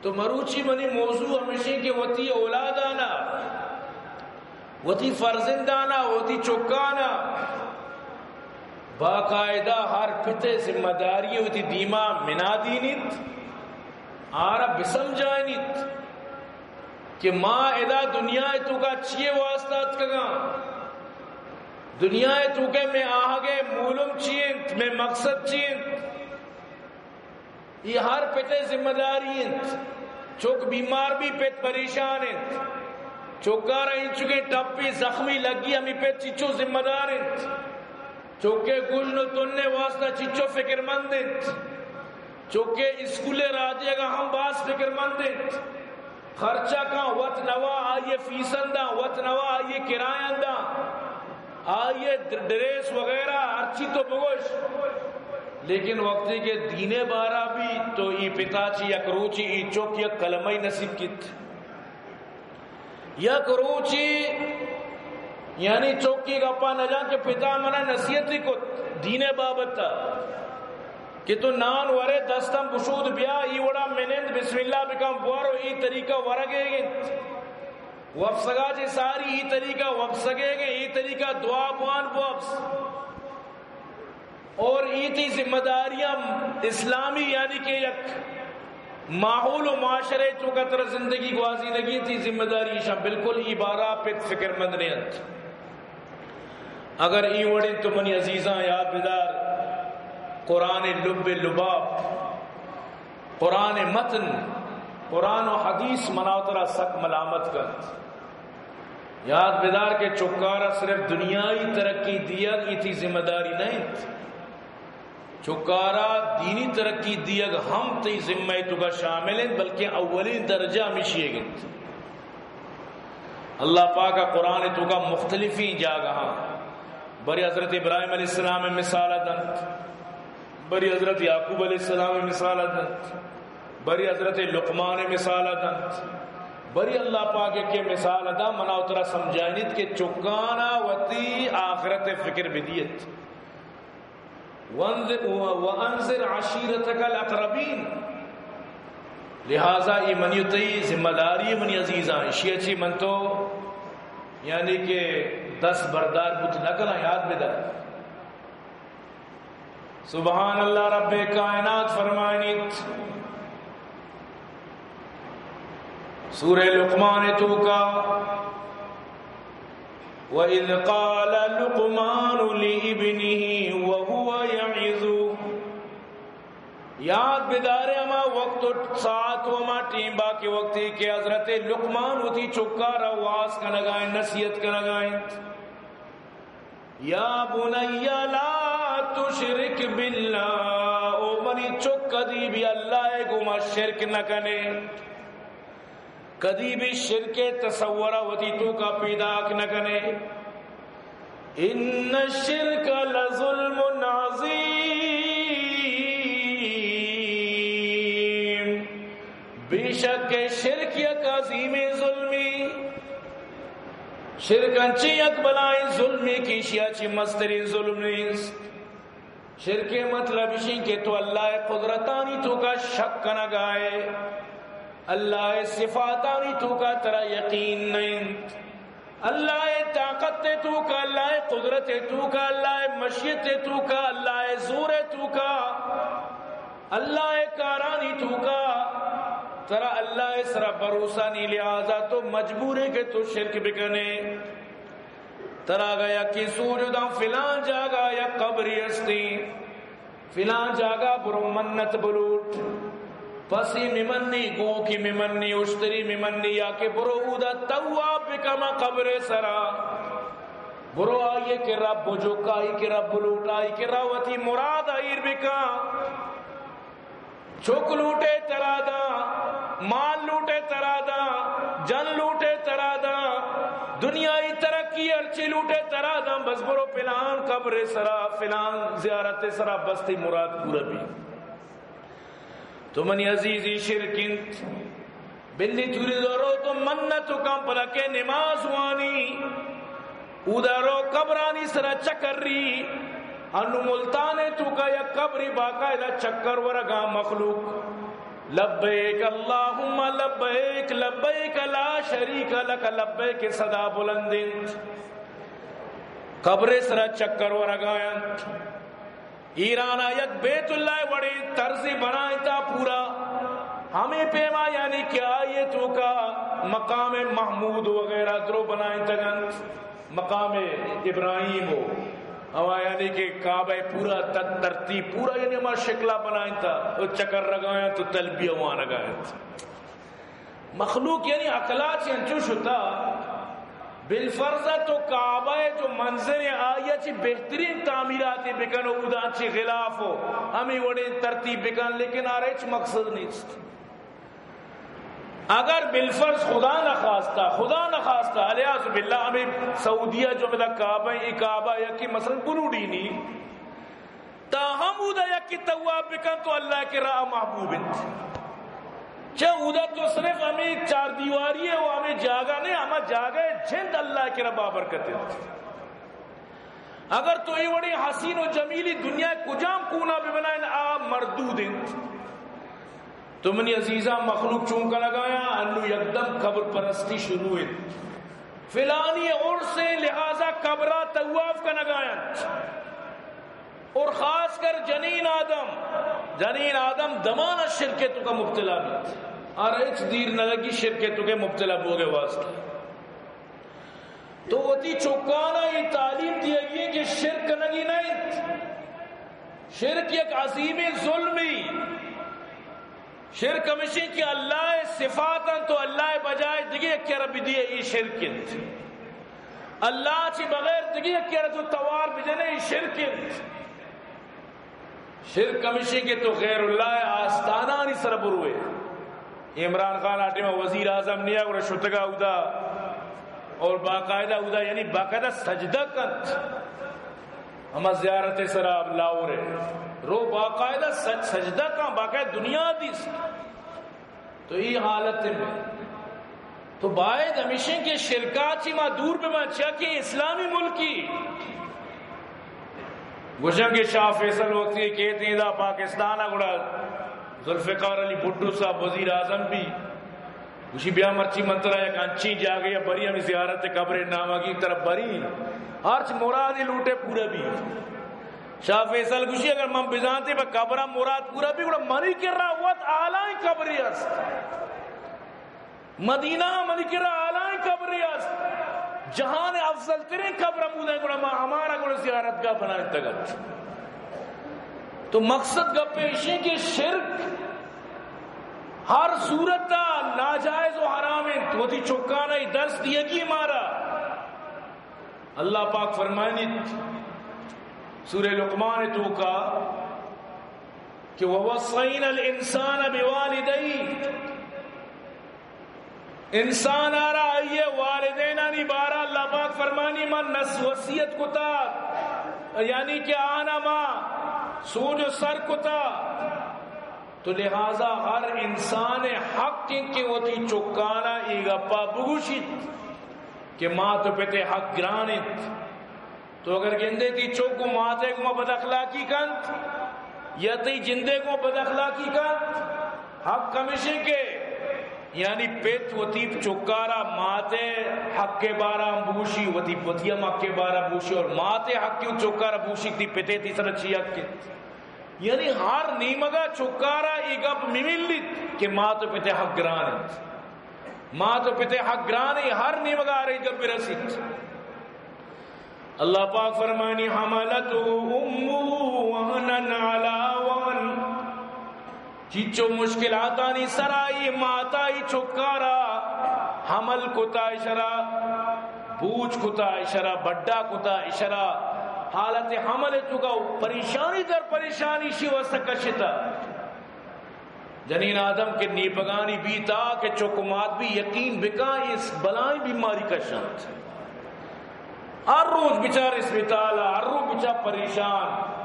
تو مروچی منی موضوع ہمیشیں کہ وتی اولادانا، وتی فرزندانا، وتی چکانا باقاعدہ ہر پتے ذمہ داری وتی دیما منا دینیت، آرا بسمجھائینیت کہ ما ادا دنیا توکا چیے واسطہ اتکگاں، دنیا توکا میں آہگے مولم چی انت، میں مقصد چی انت۔ اے ہر پتے ذمہ داری انت۔ چک بیمار بی، پت پریشان انت۔ چکارا انچکیں ٹپی زخمی لگی، ہمی پت چچو ذمہ دار انت۔ چکے گژن و تنے واسطہ چچو فکرمند انت۔ چکے اسکولے راہ دیگا ہم باز فکرمند انت۔ خرچہ کاں، وت نوا آئیے فیسن داں، وت نوا آئیے کرایان داں، آئیے ڈریس وغیرہ ہرچی تو بگوش، لیکن وقتی کہ دینے بارا بی تو ای پتا چی یک روچی ای چک یک کلمہ نصیب کیت۔ یک روچی یعنی چکی گپا نہ جان کہ پتا منا نصیحتی کت دینے بابت کہ تو نان ورے دستم بشود بیا، ای وڑا منند بسم اللہ بکن بور، ای طریقہ ورگے انت۔ وپسگا چہ ساری ای طریقہ وپسگے گے، ای طریقہ دعا بوان بوپس۔ اور ای تئی ذمہ داریاں اسلامی یعنی کہ یک ماحول و معاشرے توکا ترا زندگی گوازینگی، تئی ذمہ داری ایشاں بالکل ای بارا پت فکرمند نہ انت۔ اگر ای وڑیں تو منی عزیزاں یاد بدار، قرآن لب لباب، قرآن متن، قرآن و حدیث منا و ترا سک ملامت کنت۔ یاد بدار کہ چکارا صرف دنیائی ترقی دیگ ای تئی ذمہ داری نہ انت۔ چکارا دینی ترقی دیگ ہم تئی ذمہ توکا شامل انت، بلکہ اولین درجہ ہمیشی انت۔ اللہ پاک قرآن توکا مختلفیں جاگہاں برے حضرت ابراہیم علیہ السلام مثال دنت، برے حضرت یعقوب علیہ السلام مثال دنت، برے حضرت لقمان مثال دنت، برے اللہ پاک کہ مثال دا منا و ترا سمجھائینیت کہ چکانا وتی آخرت فکر بدیت۔ وانذر، وانذر عشیرتک الاقربین۔ لہذا اے منی و تئی ذمہ داری، منی عزیزاں، اشی چی من تو یعنی کہ دست بردار بوت نہ کناں، یاد بدار۔ سبحان اللہ، رب کائنات فرمائنیت سورہ لقمان توکا، وَإِذْ قَالَ لُقْمَانُ لِابْنِهِ وَهُوَ يَعِظُهُ۔ یاد بدارے ہما وقت و ساعت و ہما ٹیم با کہ وقتی کہ حضرت لقمان وتی چکارا واز کنگائیں، نصیحت کنگائیں۔ یا بنی لا تشرک باللہ، او منی چک، کدی بھی اللہ ء گوما شرک نہ کنے، کدی بھی شرک ء تصور ء وتی توکا پیداک نہ کنے۔ ان الشرک لظلم عظیم، بے شک شرک یک عظیمیں ظلمی۔ شرک انچیں یک بلائیں ظلمے کہ ایشی ء چہ مستریں ظلم نیست۔ شرک ء مطلب ایش انت کہ تو اللہ ء قدرتانی توکا شک کنگائے، اللہ ء صفاتانی توکا ترا یقین نہ انت، اللہ ء طاقت ء توکا، اللہ ء قدرت ء توکا، اللہ ء مشیت ء توکا، اللہ ء زور ء توکا، اللہ ء کارانی توکا ترا اللہ ء سرا بھروسہ نی، لہذا تو مجبور ئے کہ تو شرک بکنے۔ ترا اگاں یکے سوج داں فلان جاگہ یک قبرے ہستیں، فلان جاگہ برو منت بلوٹ، پسے ممنی، گوکے ممنی، اشتری ممنی، یا کہ برو اودا تواب بکما قبر سرا، برو آئیے کہ رب بجک، آئی کہ رب بلوٹ، آئی کہ رب وتی مراد ایر بکا۔ چک لوٹے ترا داں، مال لوٹے ترا داں، جن لوٹے ترا داں، دنیائی ترقی ہرچی لوٹے ترا داں، بس برو پلان قبر سرا، پلان زیارت سرا، بس تئی مراد پورا بی۔ تو منی عزیزی، شرک انت۔ بلی توری درو تو منت کن، پدا کہ نماز وانی، اودا رو قبرانی سرا چکری۔ انو ملتان توکا یک قبری باقاعدہ چکر ورگا مخلوق۔ لبیک اللہم لبیک، لبیک لا شریک لک لبیک صدا بلند انت۔ قبر سرا چکر ورگاینت۔ ایران ء یک بیت اللہ وڑیں طرز بنائینتا پورا۔ ہمیں پیما یعنی کہ آئیے توکا مقام محمود وغیرہ درو بنائینتگنت، مقام ابراہیم و ہما یعنی کہ کعبہ پورا تت ترتیب پورا یعنی ہما شکلا بنائینتا و چکر رگایاں تو تلبیہ وانگاینت۔ مخلوق یعنی عقلا چہ انچو شتا، بالفرض تو کعبہ ء جو منظر ء آئی ء چہ بہترین تعمیراتے بکن و اودا چہ غلاف و ہمیں وڑیں ترتیب بکن، لیکن آرا ہچ مقصد نیست۔ اگر بالفرض خدا نخواستہ، خدا نخواستہ، العیاذ باللہ، ہمیں سعودیہ جو مدا کعبہ، ای کعبہ یا کہ مثلاً بلوڈینی، تا ہم اودا یکے طواف بکن تو اللہ کرا محبوب انت۔ چہ اودا تو صرف ہمیں چار دیواری ہے و ہمیں جاگہ نہیں، ہما جاگہ جند اللہ کرا بابرکت انت۔ اگر تو اے وڑیں حسین و جمیلی دنیا کجام کونا ببنائیں، آ مردود انت۔ تو منی عزیزاں، مخلوق چون کنگایاں؟ انو یکدم قبر پرستی شروع انت۔ فلانی عرس ہیں، لہذا قبرا طواف کنگاینت۔ اور خاص کر جنین آدم، جنین آدم دمان شرک توکا مبتلا بیت۔ آرا ہچ دیر نہ لگی شرک توکا مبتلا بوگے واسطہ۔ تو وتی چکانا یہ تعلیم دیگی کہ شرک کنگی نہیں۔ شرک یک عظیمیں ظلمی۔ شرک ہمیشی کہ اللہ صفات انت تو اللہ بجائے دگہ یک رب دیے، یہ شرک انت۔ اللہ چی بغیر دگہ یک تو توار بجنے، یہ شرک انت۔ شرک ہمیشی کہ تو غیر اللہ آستانانی سر بروئے۔ عمران خان آٹے میں وزیر اعظم نیا گڑا شتگا اودا اور باقاعدہ اودا یعنی باقاعدہ سجدہ کنت۔ ہما زیارت سرا لاہور ہے، رو باقاعدہ سج-، سجدہ کن، باقاعدہ دنیا دیست۔ تو ای حالت میں تو باید ہمیشیں کہ شرکا چی ما دور بہ ما چیا کہ اسلامی ملکی۔ گوشن کہ شاہ فیصل وقتی کہ تیدا پاکستان گڑا ذوالفقار علی بھٹو صاحب وزیر اعظم بھی گوشی، بیا مرچی من ترا یک انچیں جاگہے ء بری، ہمے زیارت قبر نامگی ترا بری، ہرچ مرادے لوٹے پورا بی۔ شاہ فیصل گوشی، اگر من بزانتے پہ قبر ء مراد پورا بی، گڑا منی کرا وت اعلائیں قبرے است۔ مدینہ ء منی کرا اعلائیں قبرے است۔ جہان ء افضل تریں قبر ہمودیں، گڑا ما ہمارا گڑا زیارت گاہ بنائینتگ ات۔ تو مقصد گپ ایشیں کہ شرک ہر صورت ء ناجائز و حرام انت۔ وتی چکانا ای درس دیگی مارا۔ اللہ پاک فرمائنیت سورہ لقمان توکا کہ ووصینا الانسان بوالدیہ، انسان آرا آئیے والدینانی بارا اللہ پاک فرمانی، من نس وصیت کتا، یعنی کہ آنا ما سوج و سر کتا۔ تو لہذا ہر انسان حق انت کہ وتی چکانا ای گپا بگوشیت کہ مات و پت حق گران انت۔ تو اگر گندے تی چک گوں ماتے گوں بد اخلاقی کنت یا تی جندے گوں بد اخلاقی کنت، حق ہمیشیں کہ یعنی پت وتی چکارا ماتے حق کے بارا ہم بوشی، وتی پتی ہم حق کے بارا بوشی اور ماتے حق کی چکارا بوشی تی پتے تی سر چی حق کے۔ یعنی ہر نیمگا چکارا ای گپ ممیلیت کہ مات و پتے حق گران انت۔ مات و پتے حق گران انت، ہر نیمگا آرا ای گپ برسیت۔ اللہ پاک فرمانی، حملته امه وهنا على وهن۔ چیچو مشکلاتانی سرا ای ماتا ای چکارا حمل کتا، اشرا بوجھ کتا، اشرا بڈا کتا، اشرا حالت حمل توکا پریشانی در پریشانی شی واسطہ کشتا۔ جنین آدم کہ نیپگانی بیتا کہ چک و مات بی، یقین بکاں اس بلائیں بیماری کشنت۔ ہر روز بچار اسپتال، ہر روز بچار پریشان۔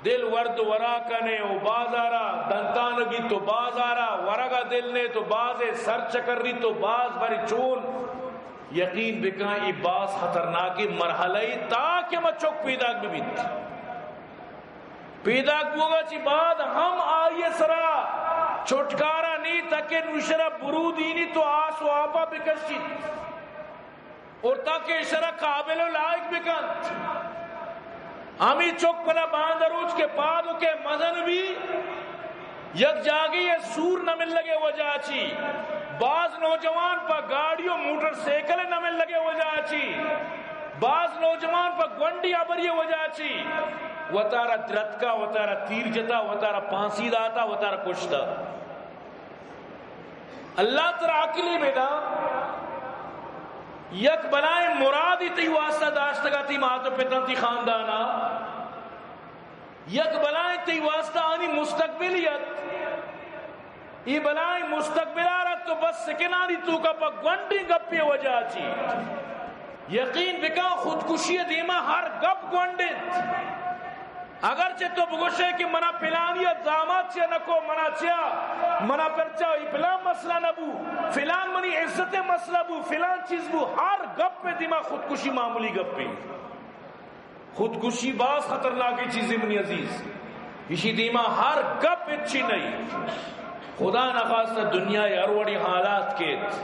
دل ورد و ورا کنے و بازارا دنتانگی تو بازارا ورگا دل نے تو بازے سر چکر ری تو باز بری چون۔ یقین بکاں ای باز خطرناکیں مرحلہ ای تا کہ ما چک پیداک ببیت۔ پیداک بوگا چی بعد ہم آئی سرا چھٹکارا نی، تاکہ نو شرا برودینی تو آس و آپا بکشیت اور تاکہ شرا قابل و لائق بکنت۔ ہمی چک پدا باندروچ کہ پاد و کہ مزن بی، یک جاگے ء سور نہ ملگے وجہ چی، باز نوجوان پہ گاڑی و موٹر سائیکل نہ ملگے وجہ چی، باز نوجوان پہ گونڈی ابری وجہ چی وتارا درتکا، وتارا تیر جتا، وتارا پھانسی داتا، وتارا کشتا۔ اللہ ترا عقلی بدا، یک بلائیں مرادی تئی واسطہ داشتگا، تئی مات و پتاں، تئی خاندانا، یک بلائیں تئی واسطہ آنی مستقبلیت۔ ای بلائیں مستقبل آ رت تو بس سکنانی توکا پہ گونڈیں گپے وجہ چی۔ یقین بکن، خودکشی دیما ہر گپ گونڈ انت۔ اگرچہ تو بگوشے کہ منا پلانی زامات چیا نکو، منا چیا، منا پرچا ای پلان مسئلہ نبو، فلان منی عزت مسئلہ بو، فلان چیز بو، ہر گپ دیما خودکشی معمولی گپے۔ خودکشی باز خطرناکیں چیزے منی عزیز۔ ایشی دیما ہر گپ ہچی نہیں۔ خدا نخواستہ دنیا ء ہر وڑی حالات کیت۔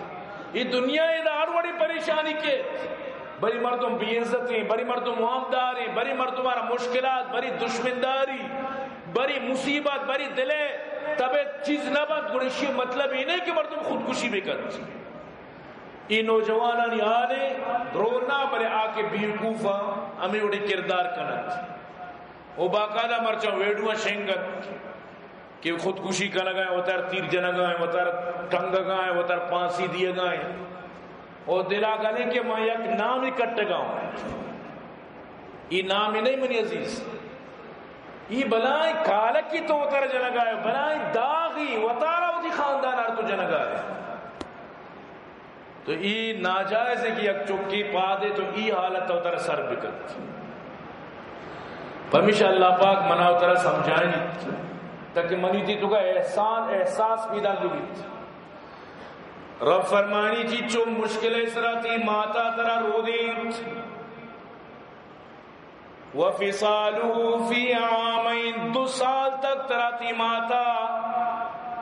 اے دنیا ء دا ہر وڑی پریشانی کیت۔ بری مردم بے عزتیں، بری مردم وامداریں، بری مردم آرا مشکلات، بری دشمنداری، بری مصیبت، بری دلے طبیعت چیز نہ بنت، گڑا ایشی مطلب اے نہیں کہ مردم خودکشی بکنت۔ اے نوجوانانی حال ء درو نہ، بلے آ کہ بیوقوفاں ہمے وڑیں کردار کننت۔ و باقاعدہ مرچاں ویڈیواں شنگ انت کہ خودکشی کنگا ہیں، وتارا تیر جنگا ہیں، وتارا ٹنگگا ہیں، وتارا پھانسی دیگا ہیں۔ و دلا گلیں کہ من یک نامی کٹگا ہوں۔ اے نامی نہیں منی عزیز۔ اے بلائیں کالکی تو وتارا جنگا ہے، بلائیں داغی وتارا وتی خاندان آر تو جنگا ہے۔ تو ای ناجائز ہے کہ یک چکی پادے تو ای حالت وتارا سر بکت۔ پمیشا اللہ پاک منا وتارا سمجھائینیت تاکہ منی تئی توکا احسان، احساس پیدا ببیت۔ رب فرمانی، چی چو مشکل سرا تئی ماتا ترا رودینت۔ وفصاله في عامين، دو سال تک ترا تئی ماتا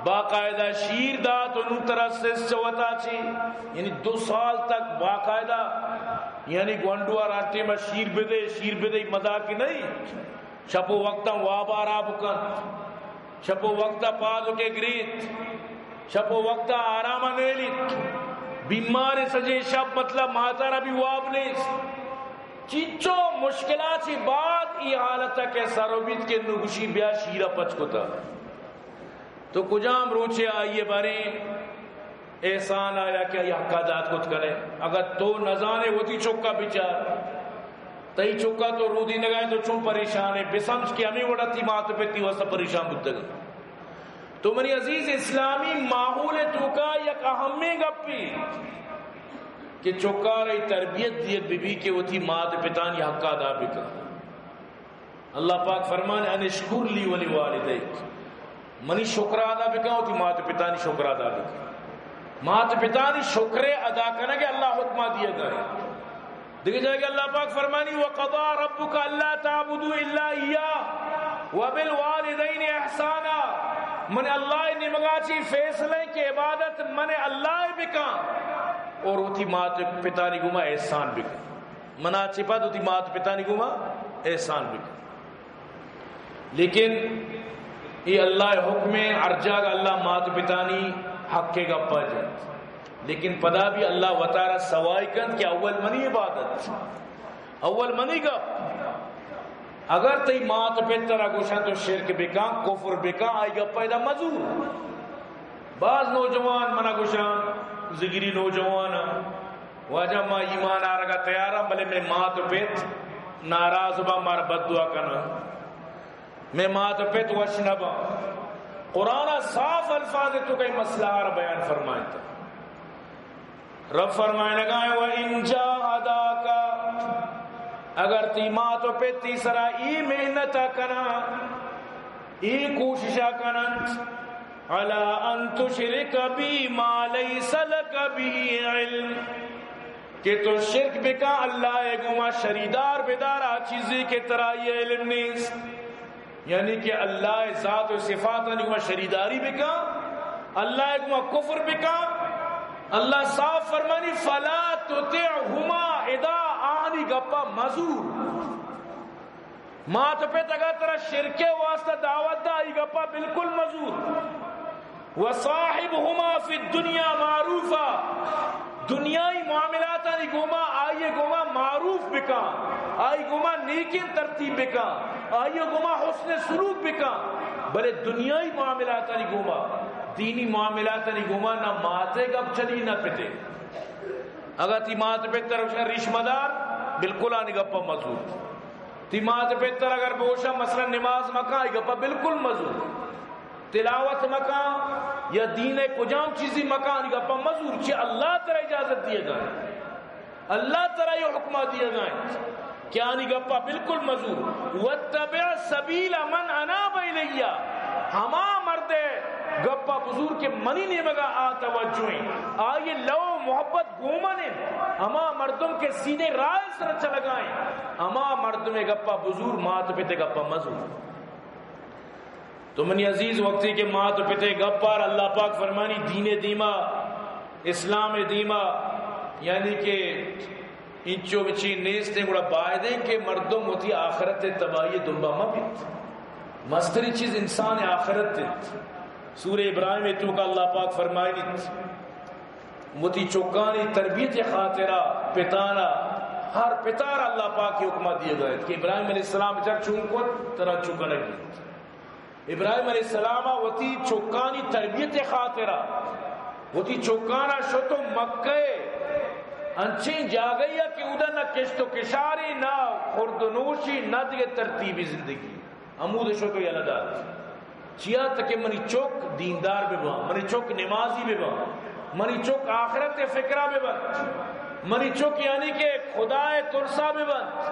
باقاعدہ شیر دات و نوں ترا سس چہ وتا چی، یعنی دو سال تک باقاعدہ، یعنی گونڈو ء ہر ٹیم ء شیر بدے، شیر بدے، مزاک نہیں۔ شپ و وقتاں واب آرا بکنت، شپ و وقت ء پاد و کہ گریت، شپ و وقت ء آرام ء نیلیت، بیمار سجیں شپ، مطلب ماتارا بھی واب نیست۔ چنچو مشکلات چی بعد ای حالت کہ سر بیت کہ نگوشی بیا شیرا پچ کتا۔ تو کجام روچے آئیے باریں احسان آیا کہ آئی حقا دات کت کنے؟ اگر تو نزانے وتی چکا بچار، تئی چکا تو رودی نگائیں تو چون پریشان ہے؟ بسمجھ کہ ہمیں وڑا تی مات پتی واسطہ پریشان بودتگ۔ تو منی عزیز، اسلامی ماحول توکا یک اہمیں گپی کہ چکار ای تربیت دیت بی بی کہ وتی مات پتانی حق ادا بکن۔ اللہ پاک فرمان، ان اشکر لی ولی والدیک، منی شکر ادا بکن، وتی مات پتانی شکر ادا بکن۔ مات پتانی شکر ادا کنگ اللہ حکمہ دیگا ہے۔ دیگہ جاگہ اللہ پاک فرمانی، وقضى ربك ألا تعبدوا إلا إياه وبالوالدين إحسانا۔ من اللہ نیمگا چی فیصلہ کہ عبادت من اللہ بکاں اور وتی مات پتانی گوما احسان بکاں۔ منا چی پد وتی مات پتانی گوما احسان بکاں۔ لیکن اے اللہ حکم ہے، ہر جاگہ اللہ مات پتانی حق کے گپا جنت۔ لیکن پدا بھی اللہ وتارا سوائی کنت کہ اول منی عبادت، اول منی گپ۔ اگر تئی مات پت ترا گوشن تو شرک بکن، کفر بکن، آئی گپ پیدا مزور۔ بعض نوجوان منا گوشن، زگری نوجوان، واجہ ما ایمان آرگا تیار ہم، بلے میں مات پت ناراض با، مار بددعا کنا۔ میں مات و پت وش نہ باں۔ قرآن ء صاف الفاظ تو کئی مسئلہ آر بیان فرمائیتا۔ رب فرمائنگا ہے، وَإِن جَاهَدَاكَ، اگر تی مات و پت تی سرا ای محنت کنن، ای کوشش کنن، عَلَىٰ أَن تُشْرِكَ بِي مَا لَيْسَ لَكَ بِهِ عِلْمٌ، کہ تو شرک بکن، اللہ ء گوما شریدار بدار آ چیزے کہ ترا ای علم نیست، یعنی کہ اللہ ء ذات و صفاتانی گوما شریداری بکن، اللہ ءِ گوما کفر بکا۔ اللہ صاف فرمانی، فلا تطعهما، ادا آہانی گپا مزور۔ مات و پت اگا ترا شرک ءِ واسطہ دعوت دا، آئی گپا بالکل مزور۔ وصاحبهما في الدنيا معروفا، دنیائی معاملاتانی گوما آئی گوما معروف بکا، آئی گوما نیکیں ترتیب بکا، آئی گوما حسن سلوک بکا، بلے دنیائی معاملاتانی گوما، دینی معاملاتانی گوما نہ ماتے گپ چلی نہ پتے۔ اگا تی مات پتر ریش مدار، بالکل آنی گپا مزور۔ تی مات پتر اگر بوشا مثلاً نماز مکا، آئی گپا بالکل مزور۔ تلاوت مکاں یا دین ءِ کجام چیزی مکاں، آنی گپا مزور، چہ اللہ ترا اجازت دیگا انت، اللہ ترا یہ حکمہ دیگا انت کہ آنی گپا بالکل مزور۔ واتبع سبیل من اناب الی، ہما مرد ءِ گپا بزور کہ منی نیمگا آ توجہ ہیں، آئی لو محبت گومن ہیں، ہما مردم کہ سیدھے راہ سر چلگائیں، ہما مردم گپا بزور، مات پت گپا مزور۔ تو منی عزیز، وقتی کہ مات و پت ءِ گپ آر، اللہ پاک فرمانی، دین ءِ دیما، اسلام ءِ دیما، یعنی کہ انچو بچی نیست ہیں، گڑا باید ہیں کہ مردم وتی آخرت ءِ تباہی ءِ دنبا مہ بیت۔ مستری چیز انسان ءِ آخرت انت۔ سورہ ابراہیم ءِ توکا اللہ پاک فرمائنیت، وتی چکانی تربیت ءِ خاطرا پتانا، ہر پتار اللہ پاک ءِ حکمہ دیگا انت کہ ابراہیم علیہ السلام چر چون کت، ترا چو کنگ بیت۔ ابراہیم علیہ السلام ءَ وتی چکانی تربیت ءِ خاطرا وتی چکانا شت و مکہ ءِ انچیں جاگہے ءَ کہ اودا نہ کشت و کشارے، نہ خورد و نوشی، نہ دگہ ترتیبی زندگی، ہمود شت و یلہ دات۔ چیا؟ تاکہ منی چک دیندار بباں، منی چک نمازی بباں، منی چک آخرت ءِ فکرا ببنت، منی چک یعنی کہ خدا ءِ ترسا ببنت۔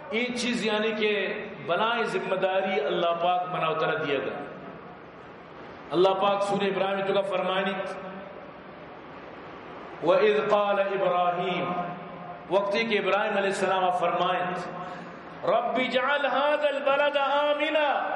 اے چیز یعنی کہ بلائیں ذمہ داری اللہ پاک منا و ترا دیگا۔ اللہ پاک سورہ ابراہیم ءِ توکا فرمائنیت، وَإِذْ قَالَ إِبْرَاهِيمُ، وقتی کہ ابراہیم علیہ السلام فرمائنت، رَبِّ اجْعَلْ هَذَا الْبَلَدَ آمِنًا،